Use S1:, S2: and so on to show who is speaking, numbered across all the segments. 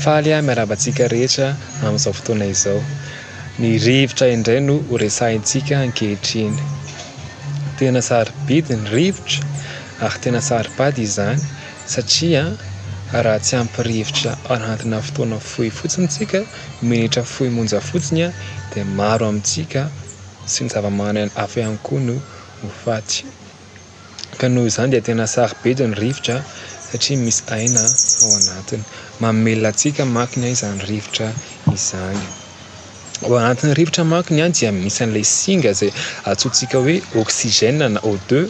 S1: Faly aho miarahaba antsika rehetra amin'izao fotoana izao. Ny rivotra indray no ho resahintsika ankehitriny. Tena sarobidy ny rivotra ary tena saropady izany satria raha tsy ampy rivotra ao anatina fotoana fohy fotsiny isika, minitra fohy monja fotsiny dia maro amintsika sy ny zava-manan'aina hafa ihany koa no ho faty. Ka noho izany dia tena sarobidy ny rivotra satria misy aina ao anatiny. Mamelona antsika manko izany rivotra izany. Ao anatin'ny rivotra manko dia misy an'ilay singa izay antsointsika hoe oxygène na O2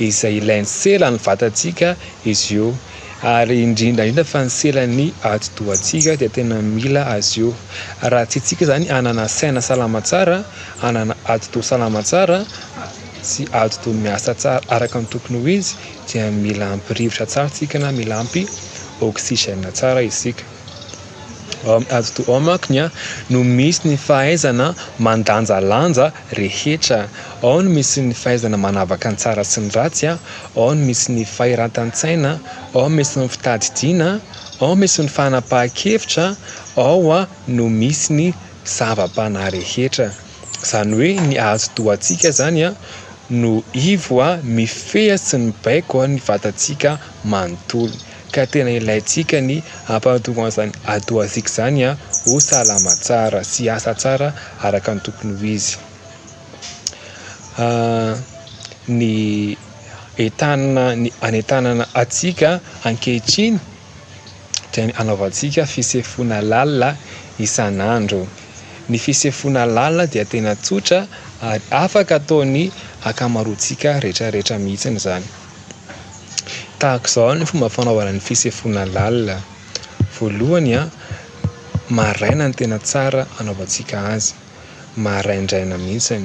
S1: izay ilain'ny selan'ny vatantsika izy io. Ary indrindra indrindra fa ny selan'ny atidohantsika dia tena mila azy io. Raha tiantsika izany hanana saina salama tsara, hanana atidoha salama tsara sy atidoha miasa tsara araka ny tokony ho izy dia mila ampy rivotra tsara isika na mila ampy oxygène tsara isika. Ao amin'ny atidoha ao manko no misy ny fahaizana mandanjalanja rehetra. Ao no misy ny fahaizana manavaka ny tsara sy ny ratsy, ao no misy ny fahiratan-tsaina, ao misy ny fitadidiana, ao misy ny fanapahan-kevitra, ao no misy ny zava-panahy rehetra. Izany hoe ny atidohantsika izany no ivo mifehy sy mibaiko ny vatantsika manontolo. Ka tena ilaintsika ny hampahatonga an'izany atidohantsika izany ho salama tsara sy hiasa tsara araka ny tokony ho izy. Ny entanina ny anentanana antsika ankehitriny dia ny hanaovantsika fisefoana lalina isan'andro. Ny fisefoana lalina dia tena tsotra ary afaka ataon'ny ankamaroantsika rehetrarehetra mihitsy izany. Tahaka izao ny fomba fanaovana ny fisefoana lalina. Voalohany, maraina no tena tsara hanaovantsika azy, maraindraina mihitsy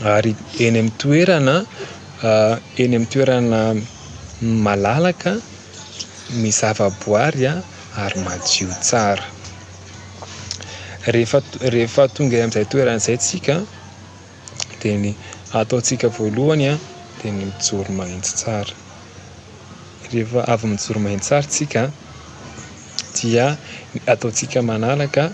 S1: ary eny amin'ny toerana eny amin'ny toerana malalaka ny zavaboary ary madio tsara. Rehefa rehefa tonga eny amin'izay toerana izay isika dia ny ataontsika voalohany dia ny mijoro mahitsy tsara. Rehefa avy mijoro mahitsy tsara isika dia ny ataontsika manaraka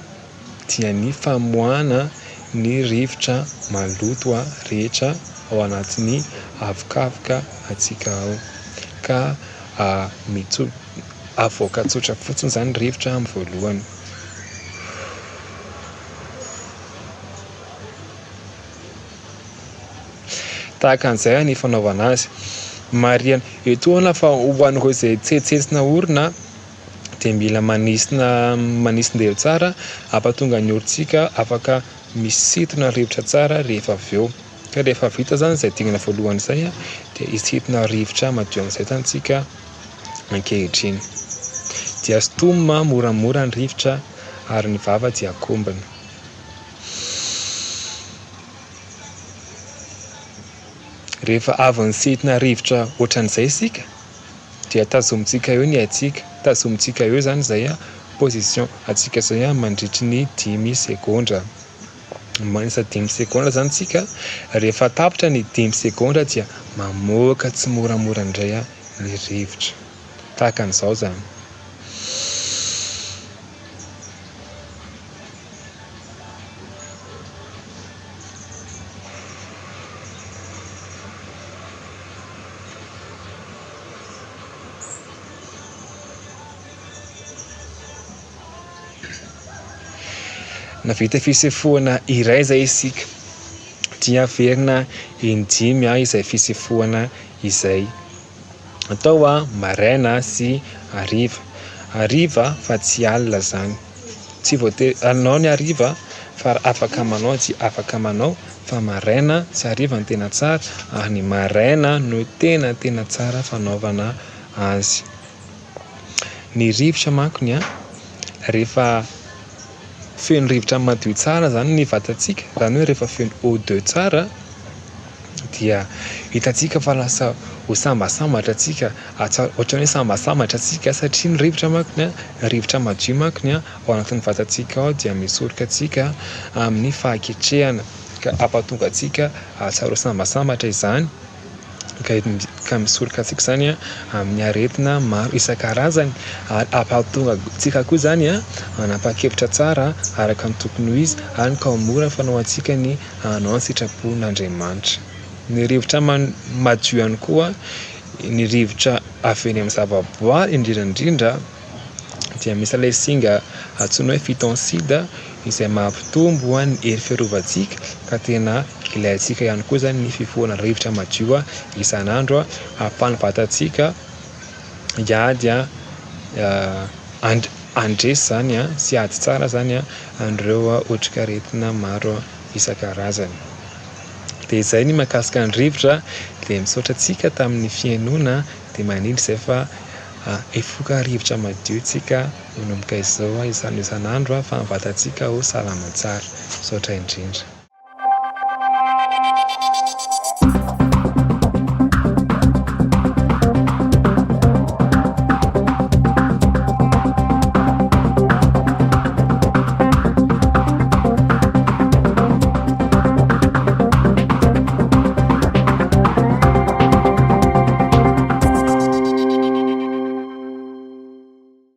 S1: dia ny famoahana ny rivotra maloto rehetra ao anatin'ny avokavoka antsika ao ka mitso- avoaka tsotra fotsiny izany ny rivotra amin'ny voalohany. Tahaka an'izay ny fanaovana azy. Marihana etoana fa ho an'ireo izay tsentsentsina orona dia mila manisina manisin-delo tsara hampatonga ny orontsika afaka misintona rivotra tsara rehefa avy eo. Ka rehefa vita izany izay dingana voalohany izay dia hisintona rivotra madio amin'izay izany isika ankehitriny. Dia sintomina moramora ny rivotra ary ny vava dia akombona. Rehefa avy nisintona rivotra ohatran'izay isika dia tazomintsika eo ny aintsika, tazomintsika eo izany izay position antsika izay mandritry ny dimy segondra. Manisa dimy segondra izany isika, rehefa tapitra ny dimy segondra dia mamoaka tsimoramora indray ny rivotra. Tahaka an'izao izany. Nahavita fisefoana iray izay isika dia averina in-dimy izay fisefoana izay. Atao maraina sy hariva. Hariva fa tsy alina izany. Tsy voatery hanao ny hariva fa afaka manao dia afaka manao fa maraina sy hariva no tena tsara ary ny maraina no tena tena tsara fanaovana azy. Ny rivotra mankony an, rehefa feno rivotra madio tsara izany ny vatantsika, izany hoe rehefa feno O deux tsara dia hitantsika fa lasa ho sambasambatra tsika, ohatran'ny hoe sambasambatra tsika satria ny rivotra mankony an, ny rivotra madio mankony an ao anatin'ny vatantsika ao dia misoroka antsika amin'ny fahaketrehana ka hampatonga antsika hahatsiaro ho sambasambatra izany. Ka misoroka antsika izany amin'ny aretina maro isan-karazany ary hampahatonga antsika koa izany hanapa-kevitra tsara araka ny tokony ho izy ary ka ho mora ny fanao antsika ny hanao ny sitrapon'Andriamanitra. Ny rivotra madio ihany koa, ny rivotra avy eny amin'ny zavaboary indrindra indrindra dia misy ilay singa antsoina hoe phytoncide izay mampitombo ny hery fiarovantsika ka tena ilaintsika ihany koa izany ny fifohana rivotra madio isan'andro ahafahan'ny vatantsika hiady handresy izany sy hiady tsara izany an'ireo otrikaretina maro isan-karazany. Dia izay ny mahakasika ny rivotra dia misaotra antsika tamin'ny fihainoana dia manindry izay fa hifoka rivotra madio tsika manomboka izao isan'andro isan'andro fa ny vatantsika ho salama tsara. Misaotra indrindra.